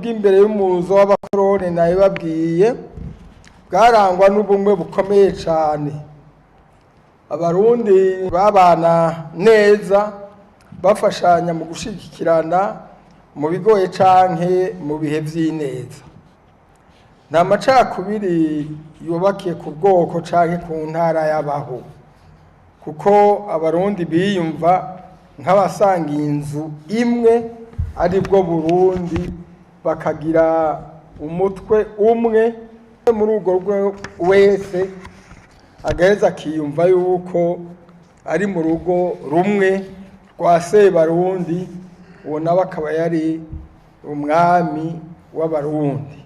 bw'imbere y'umuzo w'abakoroni nabibabwiye bwarangwa n'ubumwe bukomeye cyane. Abarundi babana neza, bafashanya mu gushigikirana mu bigoye canke mu bihe vy'ineza. Nta macakubiri yubakiye ku bwoko canke ku ntara y'abaho, kuko Abarundi biyumva nk'abasangiye inzu imwe, ari bwo Burundi, bakagira umutwe umwe. Muri urwo rugo wese agaheza akiyumva yuko ari mu rugo rumwe rwa Sebarundi, uwo nawe akaba yari umwami w'Abarundi.